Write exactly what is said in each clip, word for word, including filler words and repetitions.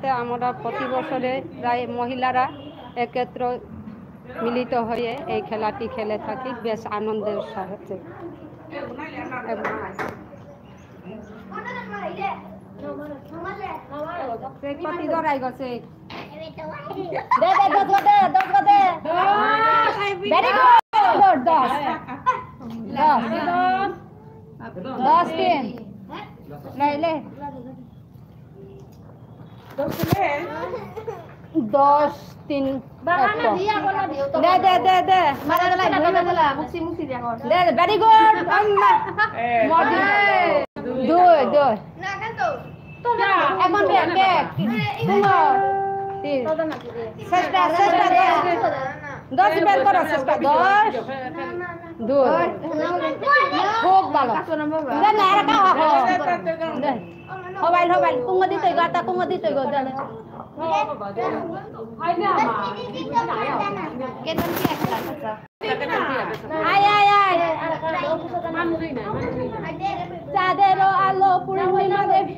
আমরা প্রতি বছরে প্রায় মহিলারা একত্র মিলিত হয়ে এই খেলাটি খেলে থাকি বেশ আনন্দের সাথে। সেই কতি দরাই গেছে? দে, দে, দশ গো দে, দশ গো দে। Very good, দশ। দশ। দশ তিন। লে, লে। দশ তিন। দে, দে, দে, দে। দে, দে, very good। মজিদ। দুই, দুই। এখন ব্যাক, ব্যাক। তিন। চেষ্টা, চেষ্টা, দশ। দশ বের করো, চেষ্টা, দশ। দুই। খুব ভালো। দে না, আর কাহা হো। দে। হবাইল, হবাইল। কুঙ্গ দিতে গো, তা কুঙ্গ দিতে গো, দে। কেন কি একটা কথা? আয়, আয়, আয়। চাঁদের আলো পূর্ণিমা দেবী।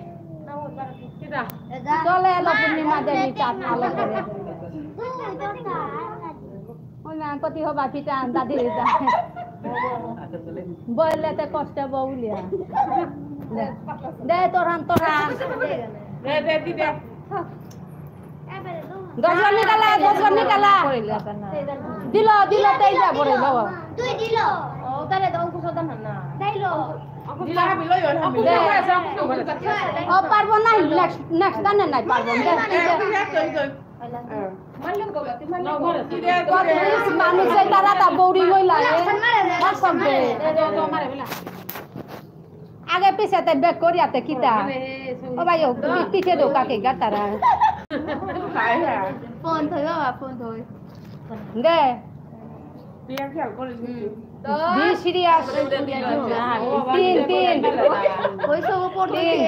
চলে এলো পূর্ণিমা দেবী, চাঁদ আলো করে। ওই না, কতি হবা পিতা, দাদি যা। বললে তে কষ্ট বউলিয়া। দে, দে, তোরান, তোরান। দে, দে, দি দে। দশ বার নিকালা, দশ বার নিকালা। দিল, দিল, তেইশ বার পড়ে, বাবা। দুই দিল। ও, তাহলে তো অঙ্কুশ দান না। দিল। দে। ও, পারবো না, next, next দানে নাই পারবো। দে, দে, দে। মানুষে তারা তা বৌরি হইলা, এ? সব দে। আগে পিছে তে ব্যাক করিয়াতে কিতা? ও ভাই, ও পি-, পিছে দো কাকে গাতারা। ফোন থই বাবা, ফোন থই। দে। Be serious. তিন, তিন। ওই সব উপর তিন।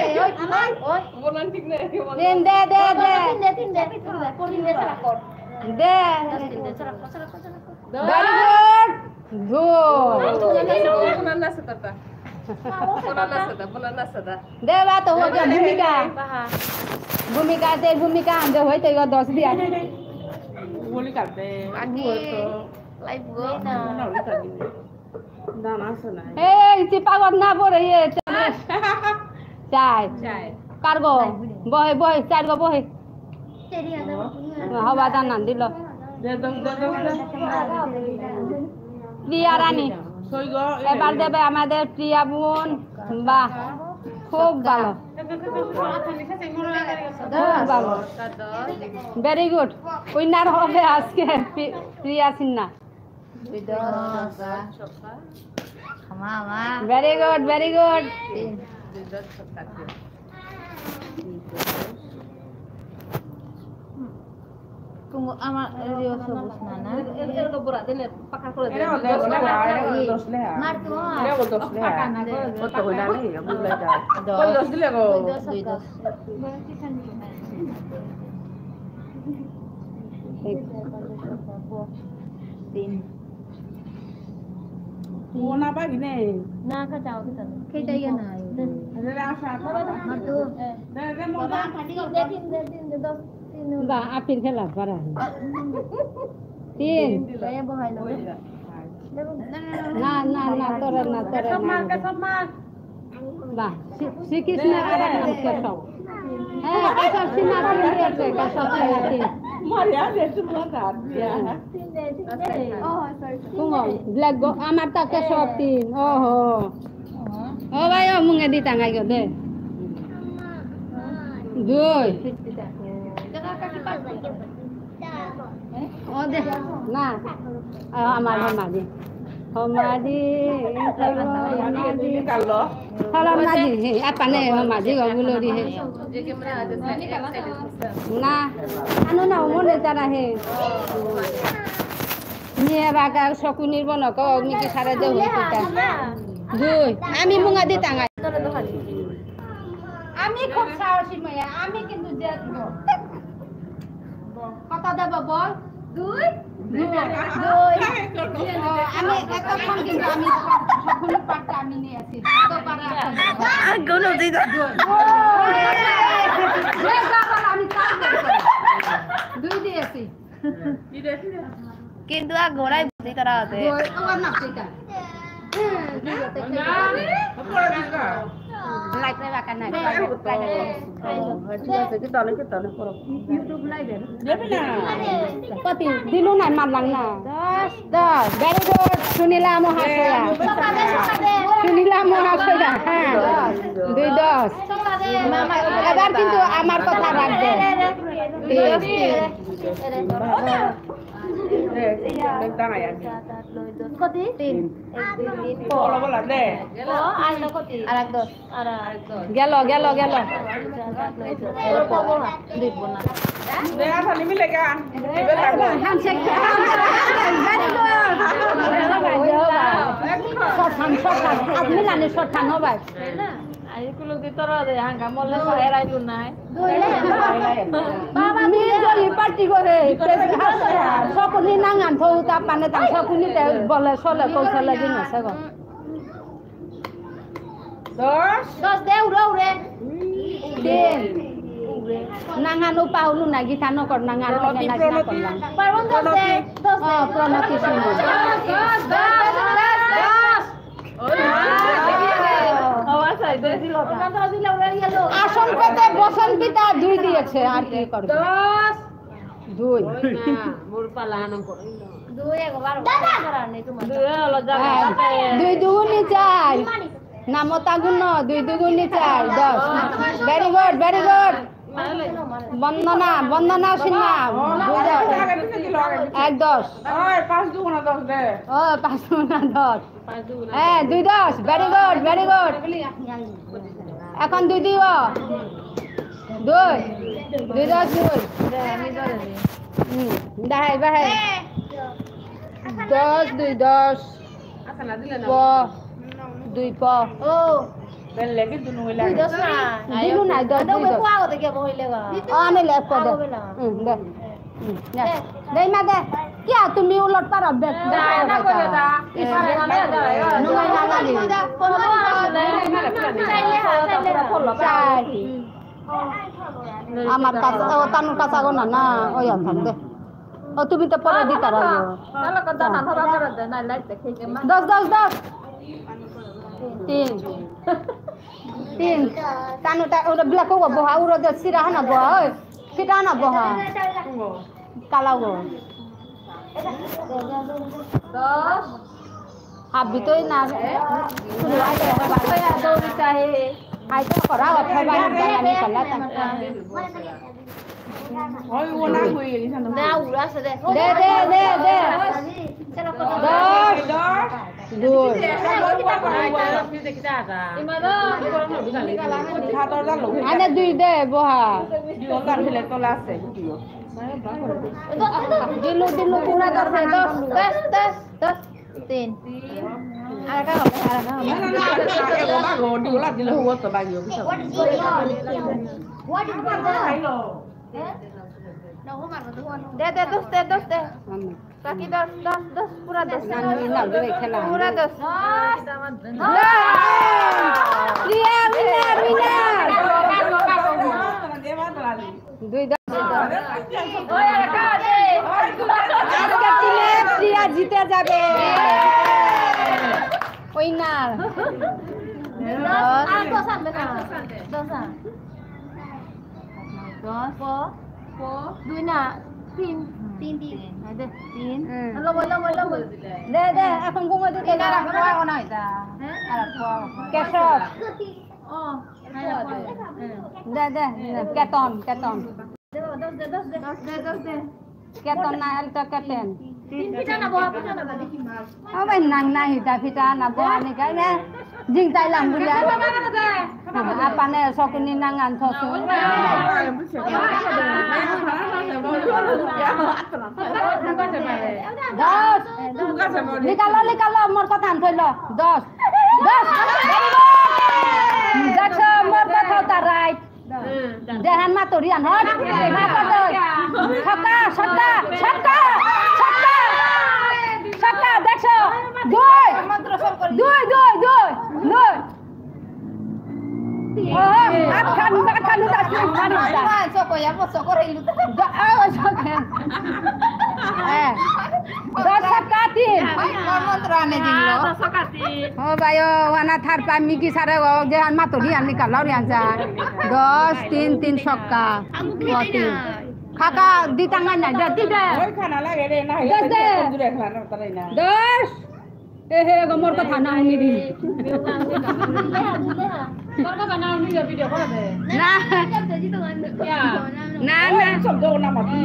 তিন, দে, দে, দে। তিন দে, তিন দে। দে। Very good. Good. দেবা তো হইতে ভূমিকা। ভূমিকা দে, ভূমিকা আনতে হইতে গো দশ দিয়া। ভূমিকা দে। আগে লাইভ গো। এই চিপাগত না পড়ে ইয়ে। চাই। চাই। কারগো। বহে, বহে, চারগো বহে। হবা দান নান দিল। দে, দে, দে, দে, দে। প্রিয়া রানী। সই গো, এ এবার রে। দেবে আমাদের প্রিয়া বোন। বাহ, খুব ভালো। খুব ভালো। Very good. Winner হবে আজকে প্রি-, প্রিয়া সিনহা। দুই দশ ছক্কা। আমা, আমা। Very good, very good. তিন। দুই দশ ছক্কা, তিন। তুমি আমার রেডিও সবুজ না, না? এর, এর, এর তো বুড়া দিলে পাকা করে দে। এরা ওদের বুড়া, এরা ওদের দশ লেহা। মার তো। এরা ওদের দশ লেহা। পাকা না করে দে। কত হইলা নেই, বুঝলে যা। দশ। কত দশ দিলে গো? দুই দশ। দুই দশ। তিন। ও না পারি নে। না, খাচাও, খাচাও। খেতে ইয়ে না। আরে, আশা, বাবা, বাবা। মার তো। দে, দে, মোর বাবা, দে। তিন দে, তিন দে, তিন দে, দশ, তিন দে। বা, আপির খেলা পারা। তিন। এ, বহাই না। না, না, না, তোরা না, তোরা সব না। মার, সব মার। বাহ, শ্রী-, শ্রীকৃষ্ণ আর এক নাম কেশব। হ্যাঁ, কেশব সিনহা তিন দিয়েছে, কেশব সিনহা তিন। মরিয়া দে, তুমি কাট দিয়া। ও, sorry, sorry। কোমল, black go-, আমার তো কেশব তিন। ওহো। ও ভাই, ও মুঙে দি টাঙাই গো দে। দুই। ও দে, না। আ, আমার হমাদি। হমাদি, হমাদি। হমাদি, হে, আপানে হমাদি গো বুলরি হে। না, আনো না, মনে তারা হে। নিয়ে বাগা শকুনির বনক, অগ্নিকে সারা দেব হইতা। দুই, আমি মুঙা দিতাম। আমি খুব সাহসী মেয়ে, আমি কিন্তু জেতব। কত দেব বল? দুই? দুই। দুই। ও, আমি এতক্ষণ কিন্তু আমি সব-, সবগুলো পারতে আমি নিয়ে আসি। তো পারা এখন। আর কোনো দিন। দুই। ও, এ বাবা, আমি তাই বলি। কিন্তু আর গোড়ায় বুদ্ধি তারা আছে। লাইফে বাকা নাই। ঠিক আছে, কি তাহলে, কি তাহলে করো। YouTube লাইভে। কতি? দিলু নাই, মারলাম না। দশ, দশ। Very good। সুনীলা মহাশয়া। সুনীলা মহাশয়া। হ্যাঁ। দুই দশ। এবার কিন্তু আমার কথা রাখবে। তিন। কতি? তিন। এক, দুই, তিন। বলো, বলো, দে। ও, আর না কতি? আর এক দশ। আর এক দশ। গেল, গেল, গেল। দুই বোনা। দে, আর খালি মিলে গা। Handshake, handshake, very good। Short hand, short hand. আপনি জানেন শর্ট হ্যান্ড হবে। তাই না? আই কুলো দি তোরা দে, হাঙ্গা মল্লে সহেরাই লু নাই। দুই লে। বাবা, মি দুই লে। জলি পার্টি করে, সকলি নাঙান থৌ তা পানে তাং সকলি তে বলে সলে কৌশলে দিন আছে গো। দশ। দশ দে, উড়ে, উড়ে। তিন। নাঙানো পাউলু না, গীতা নকর নাঙানো প্রণতি, না, গীতা প্রণতি। করলাম। পার্বণ দশ দে, প্রণতি। দশ দে। ও, প্রণতি সিংহ। দশ, দশ, দশ, দশ, দশ। আসন পেতে বসন্তিতা দুই দিয়েছে, আর কি করবে? দশ। দুই। দুই হলো যা। হ্যাঁ, দুই দুগুণে চার। নামতা গুণ, দুই দুগুণে চার, দশ। Very good, very good। বন্দনা, বন্দনা সিনহা। দুই দশ। এক দশ। ওই, পাঁচ দুগুণ দশ দে। ও, পাঁচ দুগুণ দশ। হ্যাঁ, দুই দশ। Very good, very good। এখন দুই দিব। দুই। দুই দশ দুই। হুম, বাহাই, বাহাই। দশ, দুই দশ। প, দুই প। ও। দুই দশ না। দিলু নাই, দশ, দুই দশ। ও, আনিলে এক প দে। হুম, দে। হুম, দে। দে, মা, দে। কিয়া তুমি উলট পারো? দে, দে, না, দে, করে দে। দে। নুঙাই না লাগে। চাই। আমার কাছে, ও, তানুর কাছে আগো না, না, ওই আর থাক, দে। ও, তুমি তো পরে দিতে পারো। দশ, দশ, দশ। তিন। তিন। তানুটা, ওটা black ও বহা, ওরা দে সিরা না বহা, ওই। সিরা না বহা। কালাও গো। দশ। হাবি তো এই না। আই তো করা, অথবা আমি করা তা। ওই ও না হয়ে গেছে না। না, উড়া আছে দে। দে, দে, দে, দে। দশ। দশ। দুই। আনে দুই দে, বহা। দিলু, দিলু, পুরা দশ, দশ, দশ, দশ। তিন। আর একটা হবে, আর একটা হবে। না, না, না, আগে, আগে, ওবা গো, ডিওলা দিলে হবো তো, বাগিও, বুঝছো? দে, দে, দশ, দে, দশ, দে। কাকি, দশ, দশ, দশ, পুরা দশ। না, না, না, না, খেলা। পুরা দশ। দশ। প্রিয়া, winner, winner। দুই দশ। আজকে টিমে প্রিয়া জিতে যাবে। Winner। দশ। আর দশ আনবে না। দশ আন। দশ। প। প। দুই না, তিন। তিন, তিন। এই দে, তিন। হুম। লো, বলো, বলো, বলো। দে, দে, এখন ঘুমো দিতে না। আর পোয়া না এটা। হ্যাঁ? আর পোয়া। কেশব। ও। দে, দে, দে, কেতন, কেতন। দে, দশ দে, দশ দে। দশ দে, দশ দে। কেতন না, এল তো কেতেন। তিন ফিটা না, বহা ফিটা না, দেখি মাছ। ও ভাই, নাং না, হিটা ফিটা না, বহা নি কাই না। জিং তাইলাম বুলে। আপানে সকুনি নাঙান থসু। দশ। নিকালো, নিকালো, মোর কথা আন থইল। দশ। দশ। Very good। দেখছো, মোর কথা তা right। দেহান মাতুরি আন, হট। মাতুরি। ছক্কা, ছক্কা, ছক্কা, ছক্কা। ছক্কা, দেখছো? দুই। দুই, দুই, দুই, দুই। ও, আট খান, আট খান, আট খান, আট খান। দ-, ও, ছক্কা। দশ ছক্কা তিন। মন্ত্র আনে দিল। দশ ছক্কা তিন। ও ভাই, ও, ওয়ানা থার পা মিকি সারে ও, যে আন মাতো নি আন নিকাল লাও নি আন যা। দশ, তিন, তিন ছক্কা। ও, তিন। খাকা, দি টাঙ্গা না, দে, দি দে। ওই খানা লাগে রে, না, দশ দে। দশ। এ হে, গো, মোর কথা না হুনিবি। তোর কথা না হুনিলে ভিডিও করে দে। না। না, না। সব দো না মাতি।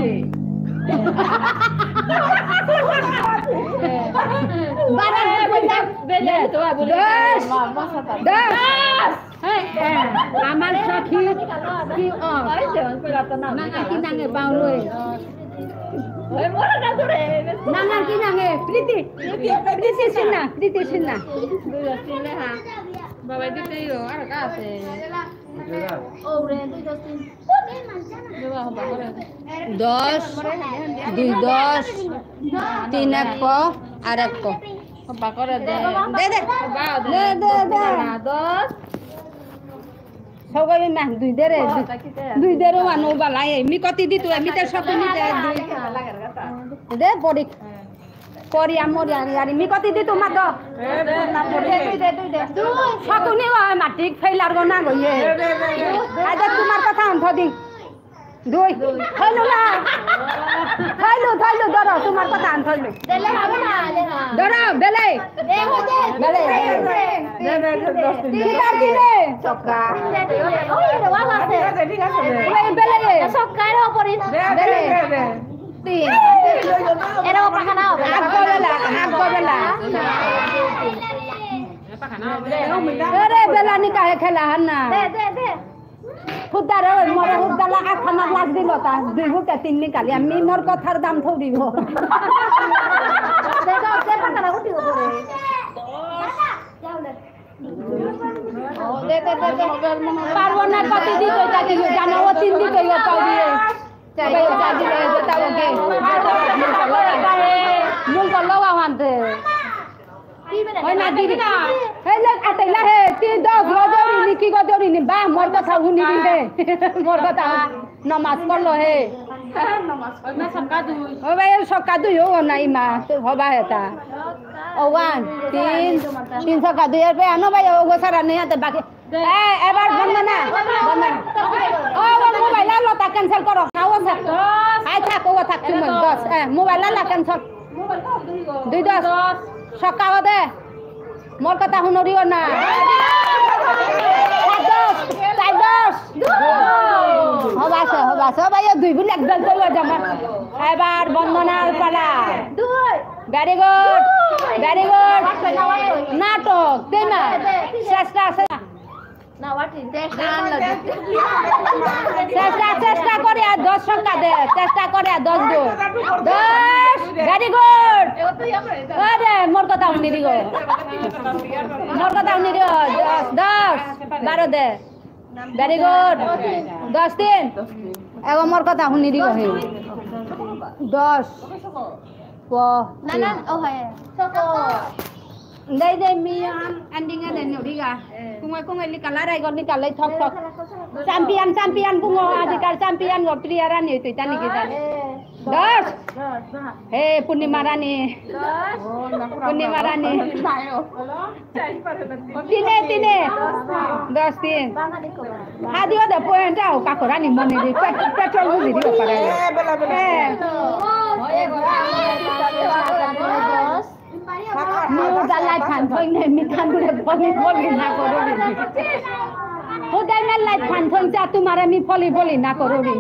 বারো, দশ, দশ। হ্যাঁ, হ্যাঁ, আমার সখী কি, ও, নাঙা কি নাঙে বাউলই। নাঙা কি নাঙে? প্রীতি। প্রীতি সিনহা, প্রীতি সিনহা। বাবা, দিতেই ও, আর কাছে। দশ, দুই দশ, তিন এক প, আর এক প। দে, দে। দে, দে, দে। দশ। সবাই না, দুই দে রে, দুই। দুই দে রে, ওয়ানো বালাই, মি কতি দি তুই, মি তে সব মি দে, দুই। দে, পড়ি। পড়ি, আমরি, আরি, আরি, মি কতি দি তুই, মা তো। দুই দে, দুই দে। সকুনি ওয়া, মাট্রিক ফেইল আর গো না গো, ইয়ে। আজ তোমার কথা আন, থদিন। দুই। থইলু না। থইলু, থইলু, ধরো, তোমার কথা আন, থইলু। দিলে হবে না, দিলে না। ধরো, বেলে। দে, দে, দে। বেলে। দে, দে, দে, দশ দিন। কি তার দিলে? ছক্কা। ওই রে, বাবা আছে। ঠিক আছে, দে। ওই বেলে রে। ছক্কা রে ওপরে। দে, দে, বেলে। দে, দে। তিন। এরা ওপরে খানা হবে। আগ বেলা, আগ বেলা। আরে, বেলা নিকা হে খেলা হার না। দে, দে, দে। হুদ্দারে, মোরে হুদ্দালা আখানা লাগ দিল তা, দুই হুকে তিন নিকালি, আমি মোর কথার দাম থৌরিব। দে, দে, দে, দে, দে। পারবো না, কতি দিত, এটা দিল, জানো, ও তিন দিত, ইয়ে পাও দিয়ে। চাই, চাই দিলে, যেটা ওকে। মূল করলো, আহানতে। ওই না, দিদি। এই লোক আটাইলা হে, তুই দশ গজরি নি, কি গজরি নি? বা, মোর কথা হুনি দিন দে। মোর কথা হুন। নমাজ পড়লো হে। ও ভাই, এই ছক্কা দুই ও না, ইমা, তুই হবা হেতা। ও ওয়ান, তিন, তিন ছক্কা দুই, এর পে আনো ভাই, ও গো সারা নেই হাতে বাকি। এ, এবার বন্দনা, বন্দনা। ও, ও, মোবাইল আর লতা cancel করো। খাও, থাক। আই থাক, ও থাক, তুমি দশ। এ, মোবাইল আর লা cancel। দুই দশ। ছক্কা দে। মোর কথা হুনরিও না। সাত দশ, চার দশ। হবাসে, হবাসে। ভাই, দুই গুণ একদল তো জমা। এবার বন্দনার পালা। Very good, very good. নাটক, তাই না? চেষ্টা আছে। চেষ্টা, চেষ্টা করে আর দশ সংখ্যা দে, চেষ্টা করে আর দশ দু। দশ, very good. আরে, মোর কথা হুনি দিগো। মোর কথা হুনি দিগো। দশ, দশ, বারো দে। Very good. দশ তিন। এগো মোর কথা হুনি দিগো হে। দশ। ক। না, না, ও হয়। দে, দে, মি আন, ending এ দে, নিউরিগা। কুঙে, কুঙে, লিকালা, রাইগর, লিকালা, থক, থক। Champion, champion, কুঙো, আজিকার champion গো, প্রিয়া রানী, তুই জানি কি জানি। দশ। হে, পূর্ণিমা রানী। পূর্ণিমা রানী। তিনে, তিনে। দশ তিন। হাদিও দে, point আও, কাকরানি মনে দি, পেট-, পেট্রোল বুঝি দিও পারে। এ, বেলা, বেলা। এ। মি উদালাই ফান থইনে, মি কান্দুরে ফলি ফলি না করো রে। উদাই না লাই ফান থইন চা, তোমারে মি ফলি ফলি না করো রে।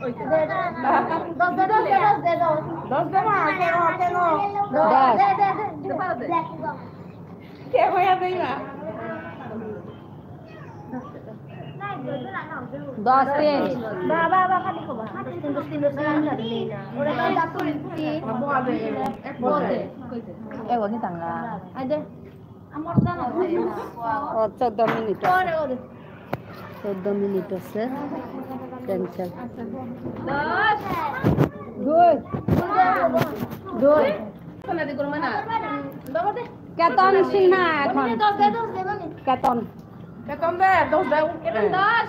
দশ দে, দশ দে, দশ দে, দশ। দশ দে মা, কেন, কেন? দশ। দে, দে, দে, দে। কে হইয়া দেই মা? দশ তিন। এগো নি তাঙ্গা। ও, চৌদ্দ মিনিট আছে। চৌদ্দ মিনিট আছে। Cancel। দুই। দুই। কেতন সিনহা এখন। কেতন। কেতন দে, দশ দে। কেতন দশ।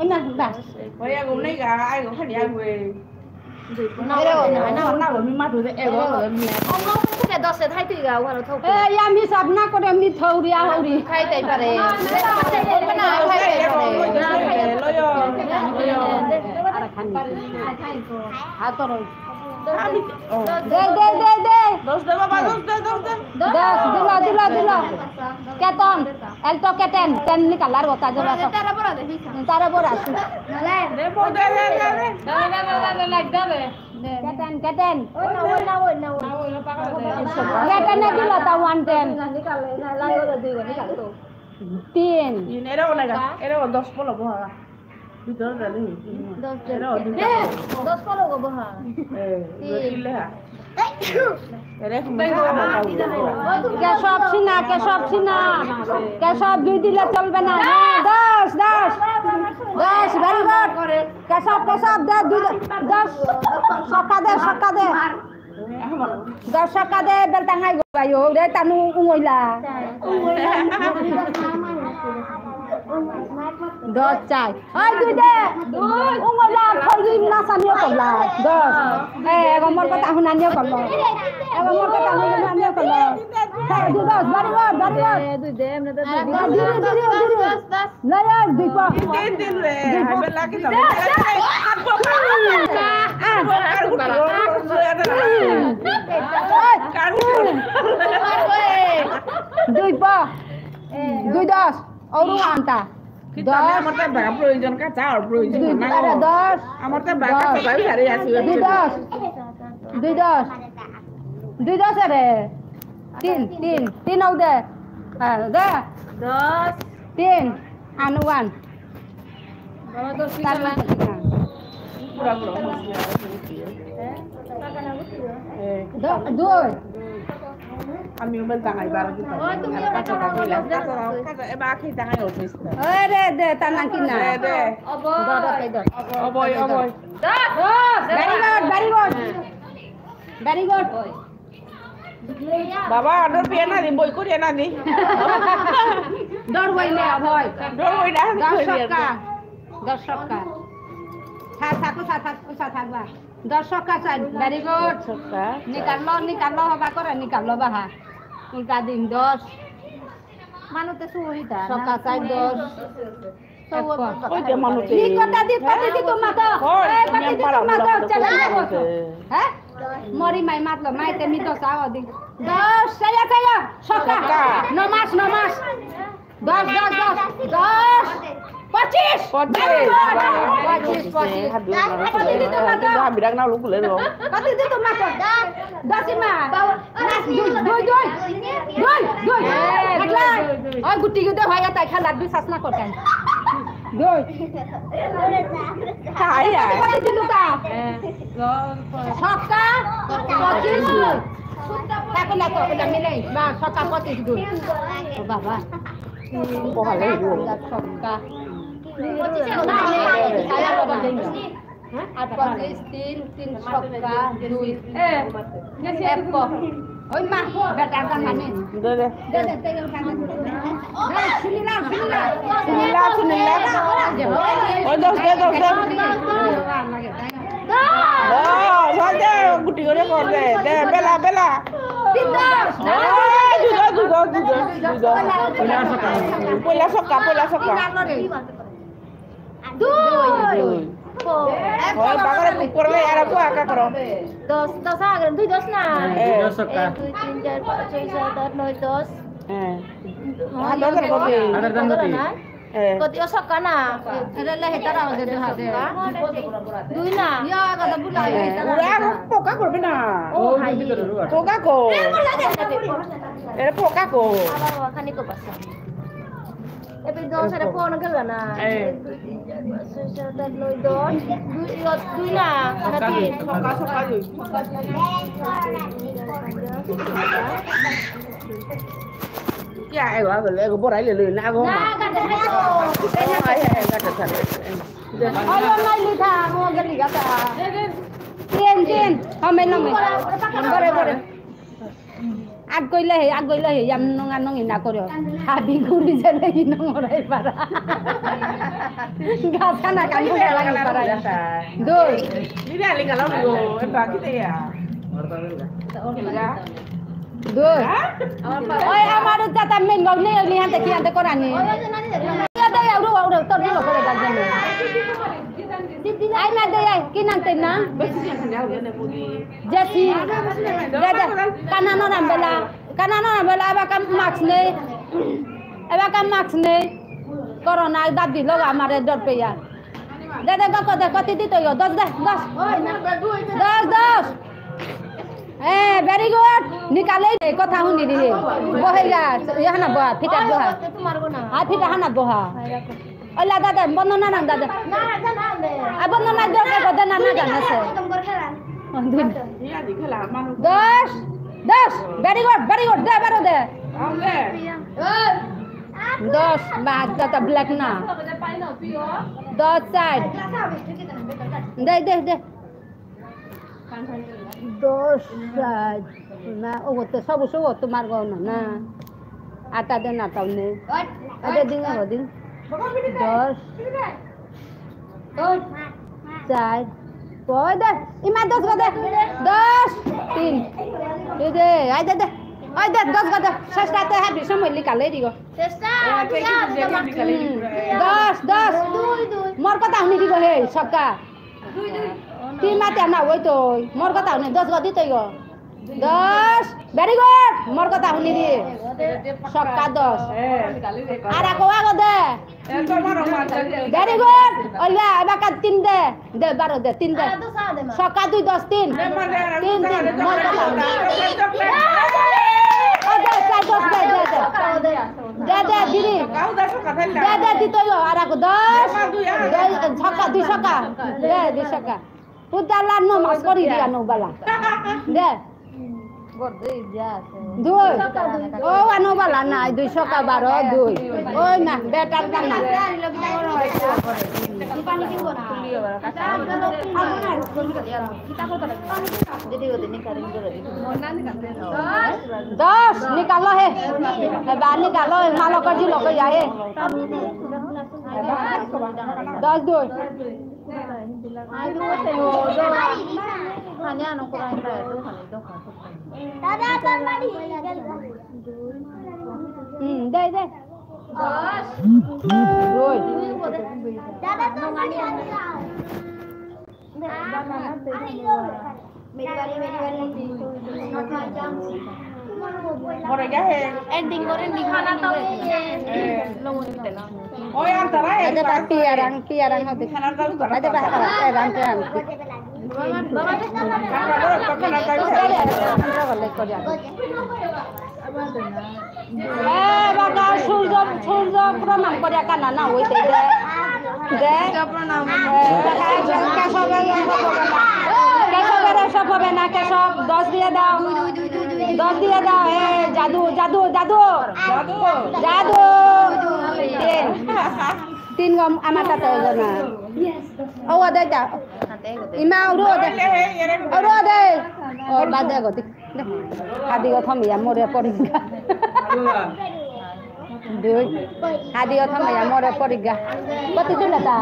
ওই না, বাস। ওই আগুন নেই গা, আগুন খালি আগুন। এরে ও না, না, না, ও মি মাথু দে, এগো, এগো। ও মি। ও মি, ও মি, দশে থাই তুই গা, ওহানো থাক। এ, ইয়া মি সব না করে, মি থৌরি, আহৌরি। খাই তাই পারে। না, খাই তাই পারে। লয়, লয়। আর খানি। হাত ধরো। দে, দে, দে, দে। দশ দে বাবা, দশ দে, দশ দে। দশ, দিল, দিল, দিল। কেতন, এলটো কেটেন, টেন নিকাল আর ওটা দিল। তারা বড় আছে। দে, দে, দে, দে। K ten, K ten. কেটেনে দিল তা ওয়ান টেন। তিন। তিন, এরা অনেক, এরা দশ পলো বহা। ভিতরে জানি। দশ এরা অনেক। দশ পলো গো বহা। এ, তিন। ইলে হা। এরা এখন কেশব সিনহা, কেশব সিনহা। কেশব দুই দিলে চলবে না। হ্যাঁ, দশ, দশ। দশ, very good। কেশব, কেশব, দে, দুই, দশ। ছক্কা দে, ছক্কা দে। দশ ছক্কা দে, বেলটাঙাই গো ভাই, ও রে, তানু উঙইলা। দশ চাই। ওই দুই দে। উঙইলা, খড়ি নাচানিও করলা। দশ। এ, এগো মোর কথা হুনানিও করলো। এগো মোর কথা হুনানিও করলো। হ্যাঁ, দুই দশ, বাড়ি গো, বাড়ি গো। দুই দে, দুই দে, দুই দে। লয়া, দুই পা। তিন, তিন রে, দুই পা। হাইবে লাগি যাবে। দুই পা। দুই দশ। অরু আনতা। কিন্তু আমি দশ। আমার তো বাগা প্রয়োজন, কাঁচা আর প্রয়োজন দুই না। আরে দশ। আমার তো বাগা দশ। সবাই সারি আসি। দুই দশ। দুই দশ। দুই দশ রে। তিন, তিন, তিন অউ দে। হ্যাঁ, দে। দশ। তিন। আনু ওয়ান। বাবা, দশ তার পিঠা মানে না। পুরা পুরা মজা। হ্যাঁ? দ-, দুই। আমি মোবাইল টাঙাই বারো দিন। ও, তুমি ওটা কাটা টাঙাও, কাটা, কাটা, কাটা, এবার আখি টাঙাই অফিস। আরে দে, তার নাম কি না? দে, দে। অবয়। ধরো, এই ধর। অবয়, অবয়। দশ। Very good, very good। Very good। বাবা, ডর পেয়ে না দি, বই করিয়ে না দি। ডর বই না, ভয়। ডর বই না, দশ ছক্কা। দশ ছক্কা। থাক, থাকো, থাক, থাক, থাক, থাক, বা। দশ ছক্কা চাই, very good। ছক্কা। নিকাললো, নিকাললো, হবা করে, নিকাললো, বাহা। উল্টা দিন, দশ। মানুতে সুবিধা, না? ছক্কা চাই, দশ। ওই যে মানুষ এই কথা দি, কথা দি তোমাকে। ওই, এই কথা দি মেম্বার তোমাকে, আমরা চ্যালেঞ্জ করতে। হ্যাঁ? মরি মাই মাতলো, মাইতে মি দশ আও দি। দশ, চাইয়া, চাইয়া, ছক্কা। ছক্কা। নমাস, নমাস। দশ, দশ, দশ, দশ। পঁচিশ। পঁচিশ। পঁচিশ, পঁচিশ। হাত দিয়ে না, হাত দিয়ে না, হাত দিয়ে না, হাত দিয়ে না, হাত দিয়ে না। কত দিতে তোমাকে? দশ ইমা। দুই, দুই, দুই। দুই, দুই। হ্যাঁ, দেখলা? দুই, দুই, দুই। ওই গুটি গুটি হয়, তাই খেলা দুই শ্বাস না করতেন। দুই। হাই, হাই। কত দিতে দুটা? হ্যাঁ, ছক্কা, পঁচিশ। দেখো না তো, ওটা মিলে। বা, ছক্কা পঁচিশ গুণ। ও বাবা। বহালে হইল। ছক্কা। আর পঁচিশ, তিন, তিন ছক্কা, দুই। এ, এক প-, ওই মা, বেটা জানা নেই। দে, দে। দে, দে, দে, দে, দে। হ্যাঁ, সুনীলা, সুনীলা। সুনীলা, সুনীলা। ওই দশ, দে, দশ, দে। দশ, ওই দে, গুটি করে কর দে। দে, বেলা, বেলা। তিন দশ। এই, দুই দশ, দুই দশ, দুই দশ, দুই দশ। পয়লা ছক্কা, পয়লা ছক্কা। দুই। দুই। ওই বাবারে বুক করলে আর আপু আকা করো। দশ, দশ আগে, দুই দশ না। হ্যাঁ, দুই দশ ছক্কা। এক, দুই, তিন, চার, পাঁচ, ছয়, সাত, আট, নয়, দশ। হ্যাঁ। আট, দশ আর কত? আট, আট, দশ। না? হ্যাঁ। কত? ও ছক্কা না। এটা লে হেতারা ওদের হাতে। দুই না। ইয়া, কথা ভুলাই। হ্যাঁ। ওরা আর পোকা করবে না। ও, ভাই। পোকা কো। এ, বলা যায় না। এ, পোকা কো। আবার ওখানে কো পাসা। এবে দশ আরে ফোন গেল না। এ। এক, দুই, তিন, চার, পাঁচ, ছয়, সাত, আট, নয়, দশ। দুই, ও, দুই না, না তিন। সকাল, সকাল দুই। কিয়া, এগো, এগো, এগো, বড়াই লে লই না, এগো, না, মা। গাছে খাই তো। ও, আই, আই, গাছে খাই। আলো নাই লিখা, ও গেলি গাছা। তিন, তিন, হমে নমে। বড়ে, বড়ে। আগ কইলে হে, আগ কইলে হে, ইয়াম নঙা নঙি না করো। হাবি ঘুরি যালে হি নঙরাই পারা। গাছা না কাম করে লাগি পারা। দুই। দুই। ওই আমার উজ্জাতা মেন গো নেই, ওই নিহাতে কি আনতে করানি। ইয়া দে, উড়ো, উড়ো, তোর দিলো করে ডাক দেন। আই না দে, আই, কি নাম তে না? জেসি, দে, দে, কানানো রামবেলা, কানানো রামবেলা, এবাকা mask নেই, এবাকা mask নেই, করোনা দাবি লোক আমারে ডর পেয়া। দে, দে, গো, দে, কতি দিত ইয়ো? দশ দে, দশ। দশ, দশ। এ, very good। নিকালে দে, কথা হুনি দি। বহেগা, ইহানা বহা, ফিটা বহা। আ, ফিটা হানা বহা। ওলা দাদা, বন্দনা নাং দাদা। আ, বন্দনা দে, দে, দে, না, না, জানা সে। দশ, দশ। Very good, very good। দে, বারো দে। দশ, বা, দাদা, black না। দশ, side। দে, দে, দে। দশ, side। না, ও তো সব, সব তোমার গো না, না। আটা দে না, তাও নেই। আটা দিন, ও দিন। দশ। চার। ওই দে, ইমা দশ গো দে। দশ। তিন। এই দে, আই দে দে। ওই দে, দশ গো দে। শেষটাতে হাবি সময় লিখালে দিগো। হুম। দশ, দশ। মোর কথা হুনি দিগো হে, ছক্কা। তুই মাতে না, ওই তো, মোর কথা হুনি, দশ গো দিতই গো। দশ, very good, মোর কথা হুনি দি। ছক্কা দশ। আর আকো আগো দে। Very good, ওইলা, এবাকা তিন দে। দে, বারো দে, তিন দে। ছক্কা দুই, দশ, তিন। তিন, তিন, মোর কথা হুনি। ও দে, চার, দশ দে, দে, দে। দে, দে, দিদি। দে, দে, দিতই গো, আর আকো দশ। দে, ছক্কা, দুই ছক্কা। দে, দুই ছক্কা। উতালা নমাজ করি দিয়া নবালা। দে। দুই। ও, আনো বালা নাই, দুই ছক্কা বারো, দুই। ওই না, বেটার কানা। দশ, নিকালো হে। এবার নিকালো, মালক জিলক যাহে। দশ দুই। হুম, দে, দে। দুই। Ending করে, ending করে। ওই আনতারা, আদে বাকি আরাম, কি আরাম হবে? আদে বাকি আরাম, আরাম। এ, বাবা, সূর্য, সূর্য প্রণাম করিয়া কানা না হইতে দে। দে। এ, বাবা, কেশবের, কেশবের সব হবে না, কেশব, দশ দিয়ে দাও। দশ দিয়ে দাও, এ, যাদু, যাদু, যাদু। যাদু। তিন। তিন গম, আমার তাতে হইল না। ও, দে যা। ইমা, উড়ো দে। উড়ো দে। ও, বাদে গতি। হাদি কথা মিয়া মরে পড়িগা। দুই। হাদি কথা মিয়া মরে পড়িগা। কত দিলে তা?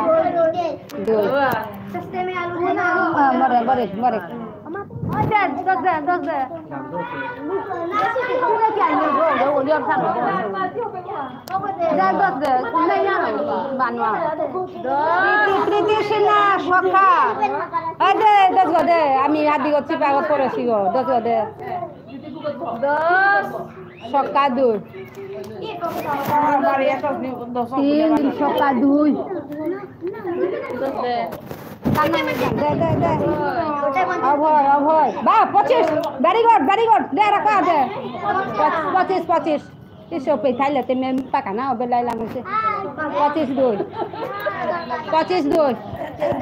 দুই। আ, মরে, মরে, মরে। ওই দে, দশ দে, দশ দে। দে, দশ দে। বানোয়া। প্রীতি, প্রীতি সিনহা, সখা। এই দে, দশ গো দে। আমি হাদি গো চিপা গো পড়েছি গো। দশ গো দে। দশ। ছক্কা দুই। তিন, ছক্কা দুই। দে, দে, দে। অভয়, অভয়। বাহ, পঁচিশ। Very good, very good। দে, রাখা, দে। পঁচ-, পঁচিশ, পঁচিশ। ইসো, পে থাইলে তে মে পাকা না, ওবে লাইলা মুসে। পঁচিশ দুই। পঁচিশ দুই।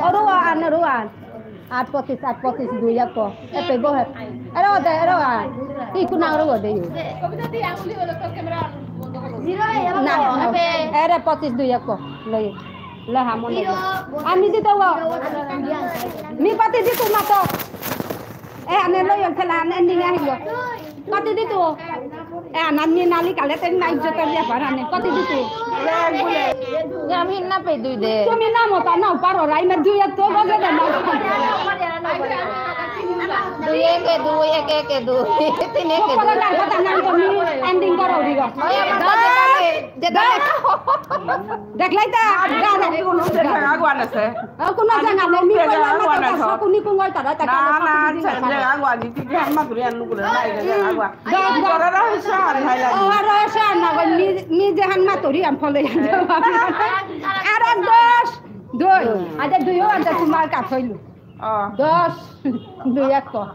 অরুয়ান, অরুয়ান। আট পঁচিশ, আট পঁচিশ, দুই এক। এ পেবো হে। এরে ওদে, এরে ওয়া। ই কুনা ওরে ওদে। না, না। এরে পঁচিশ দুই এক। লই। লই হামো লই। আমি দিতে ওয়া। মি পাতি দিতু মাতো। এ, আনে লই, খেলা, আনে নিয়ে আহিলো। কত দিতু? এ, নানি নালি কালে তেন নাই জোতা দিয়া পারানে। কত দিতু? যে আমি না পে দুই দে। তুমি না মতা নাও পারো, রাই মে দুই এক তো বাজে দে না। দুই এক এ দুই, এক এক এ দুই, তিন এক এ দুই। কথা না, কথা না, তুমি ending করো দিগো। ওই আমার কথা বলে, যেটা দেখলাই তা? গা দে। কোনো জায়গা আগুয়ান আছে। ও, কোনো জায়গা নেই, মি কোনো জায়গা কইলাম না, আগুয়ান তো আছে। সব উনি কোন ওই তারা, তারা না, সব না, উনি আচ্ছা, জায়গা আগুয়ান দিতে যে আম্মা ধরে আনলু করে, না, এই জায়গা আগুয়ান। দশ, দশ। বড় রহস্য আর ভাই লাগে। ও, আর রহস্য আর না, ওই মি, মি যেহান মা তোরি আম ফলে। আর এক দশ, দুই। আচ্ছা, দুইও আনতে তোমার কাজ হইল। ও। দশ, দুই এক কর।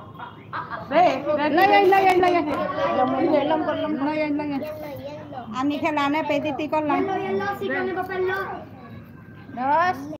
রে, রে, লই আই, লই আই, লই আই। লই আই, লই আই। আমি খেলা নে পেদিতি করলাম। দশ।